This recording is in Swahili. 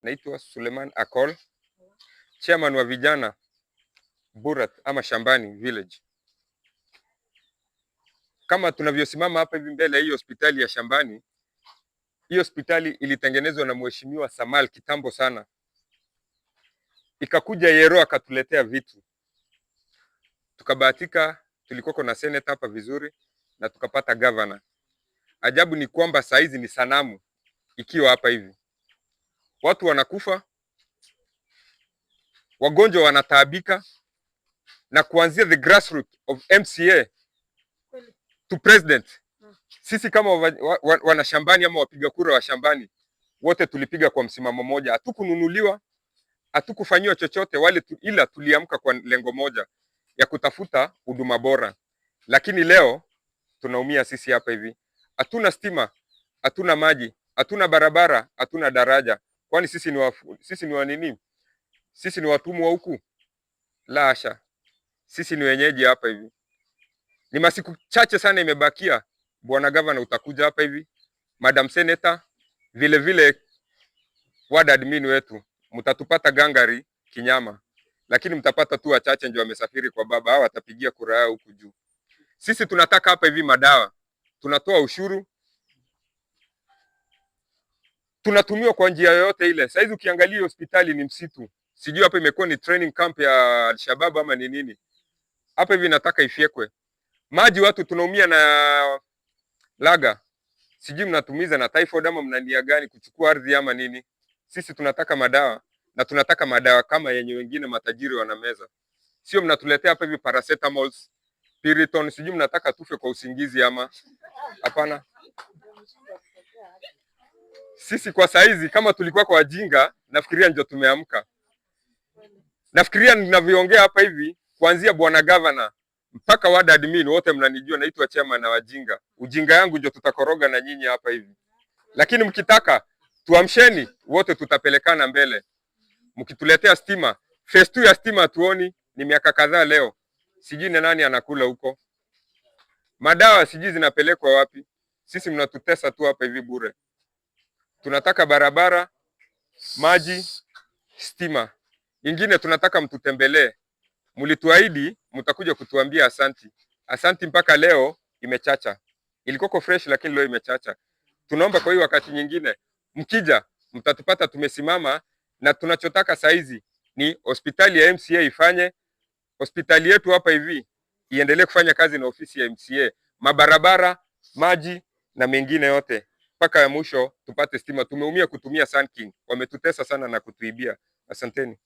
Naitwa Suleiman Akol, chairman wa vijana Burat ama Shambani Village. Kama tunavyosimama hapa hivi mbele ya hii hospitali ya Shambani, hii hospitali ilitengenezwa na Mheshimiwa Samal kitambo sana, ikakuja Yero akatuletea vitu, tukabahatika, tulikuwa na senator hapa vizuri na tukapata governor. Ajabu ni kwamba saa hizi ni sanamu ikiwa hapa hivi, watu wanakufa, wagonjwa wanataabika, na kuanzia the grassroots of MCA to president, sisi kama wanashambani ama wapiga kura wa shambani wote tulipiga kwa msimamo moja, hatukununuliwa, hatukufanyiwa chochote wale tu, ila tuliamka kwa lengo moja ya kutafuta huduma bora. Lakini leo tunaumia sisi hapa hivi, hatuna stima, hatuna maji, hatuna barabara, hatuna daraja. Kwani sisi ni wa nini? Sisi ni watumwa huku? La hasha, sisi ni wenyeji hapa hivi. Ni masiku chache sana imebakia, bwana gavana utakuja hapa hivi, madam senator, vile vile ward admin wetu, mtatupata gangari kinyama, lakini mtapata tu wachache ndio wamesafiri kwa baba, hao watapigia kura yao huku juu. Sisi tunataka hapa hivi madawa, tunatoa ushuru, tunatumiwa kwa njia yoyote ile. Saizi ukiangalia hospitali ni msitu, sijui hapa imekuwa ni training camp ya Alshabab ama ni nini. Hapa hivi nataka ifyekwe. Maji watu tunaumia na laga, sijui mnatumiza na typhoid ama mna gani kuchukua ardhi ama nini. Sisi tunataka madawa na tunataka madawa kama yenye wengine matajiri wanameza, sio mnatuletea hapa hivi paracetamols, Piriton, sijui mnataka tufe kwa usingizi ama hapana. Sisi kwa saizi kama tulikuwa kwa wajinga, nafikiria ndio tumeamka. Nafikiria ninavyoongea hapa hivi, kuanzia bwana governor mpaka ward admin wote mnanijua, naitwa chairman na wajinga. Ujinga yangu ndio tutakoroga na nyinyi hapa hivi, lakini mkitaka tuamsheni wote, tutapelekana mbele. Mkituletea stima, phase 2 ya stima tuoni ni miaka kadhaa leo, sijui ni nani anakula huko. Madawa sijui zinapelekwa wapi. Sisi mnatutesa tu hapa hivi bure. Tunataka barabara, maji, stima. Ingine tunataka mtutembelee. Mlituahidi mtakuja kutuambia asanti. Asanti mpaka leo imechacha. Ilikuwa fresh lakini leo imechacha. Tunaomba kwa hiyo wakati nyingine mkija mtatupata tumesimama, na tunachotaka saizi ni hospitali ya MCA ifanye, hospitali yetu hapa hivi iendelee kufanya kazi na ofisi ya MCA, mabarabara, maji na mengine yote mpaka ya mwisho tupate stima. Tumeumia kutumia Sun King, wametutesa sana na kutuibia. Asanteni.